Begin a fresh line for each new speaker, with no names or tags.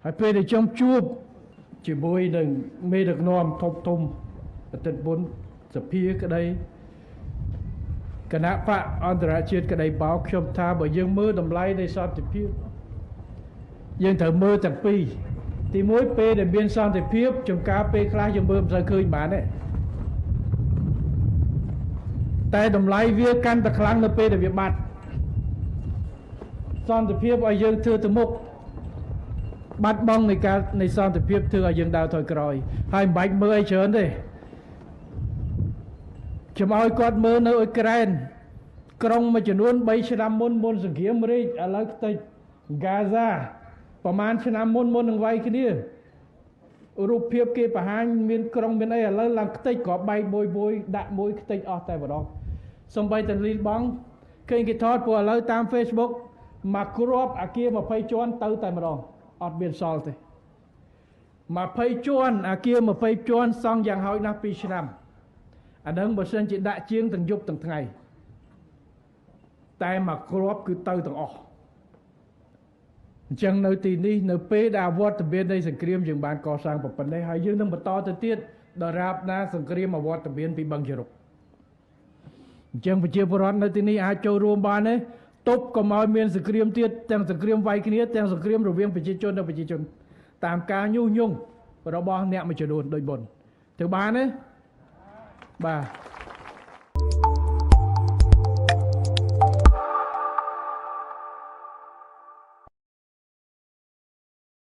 ហើយពេលដែលខ្ញុំជួបជាមួយនឹងមេដឹកនាំធំធំ ប្រតិបុនសភាក្តី គណៈបកអន្តរជាតិក្តី បោខ្ញុំថា បើយើងមើលតម្លៃនៃសន្តិភាព យើងត្រូវមើលទាំងពីរ។ ទី1 ពេលដែលមានសន្តិភាព ចំការពេលខ្លះយើងមើលមិនសូវឃើញបានទេ តែតម្លៃវាកាន់តែខ្លាំងនៅពេលដែលវាបាត់។ សន្តិភាពឲ្យយើងធ្វើទៅមុខ បាត់បង់នៃការនៃសន្តិភាពធ្វើឲ្យយើងដើរថយក្រោយ។ ហើយមិនបាច់មើលអីច្រើនទេ ខ្ញុំឲ្យគាត់មើលនៅអ៊ុយក្រែន ក្រុងមួយចំនួន 3 ឆ្នាំមុន មុនសង្គ្រាមរីក ឥឡូវខ្ទេច។ ហ្គាហ្សា ប្រហែលឆ្នាំមុន មុននឹងវាយគ្នា រូបភាពគេបង្ហាញមានក្រុងមានអី ឥឡូវឡើងខ្ទេច គ្រាប់បែកមួយមួយដាក់មួយខ្ទេចអស់តែម្ដង។ សំបីតលីបងឃើញគេថត ព្រោះឥឡូវតាម Facebook មកគ្រាប់អាគារ 20 ជាន់ទៅតែម្ដង អត់មានសល់ទេ។ 20 ជាន់ អាគារ 20 ជាន់ សង់យ៉ាងហោចណាស់ 2 ឆ្នាំ អានឹងបើសិនជាដាក់ជាងទាំងយប់ទាំងថ្ងៃ តែមកគ្រាប់គឺទៅទាំងអស់។ អញ្ចឹងនៅទីនេះ នៅពេលដែលអវត្តមាននៃសង្គ្រាម យើងបានកសាងប៉ុណ្ណេះហើយ យើងនឹងបន្តទៅទៀត ដល់រាបណាសង្គ្រាមអវត្តមានពីបឹងជរុក។ អញ្ចឹងប្រជាពលរដ្ឋនៅទីនេះអាចចូលរួមបានទេ ទប់កុំឲ្យមានសង្គ្រាមទៀត ទាំងសង្គ្រាមវាយគ្នា ទាំងសង្គ្រាមរវាងប្រជាជននិងប្រជាជន តាមការញុះញង់របស់អ្នកមួយចំនួនដូចមុន ធ្វើបានទេ? បាទ។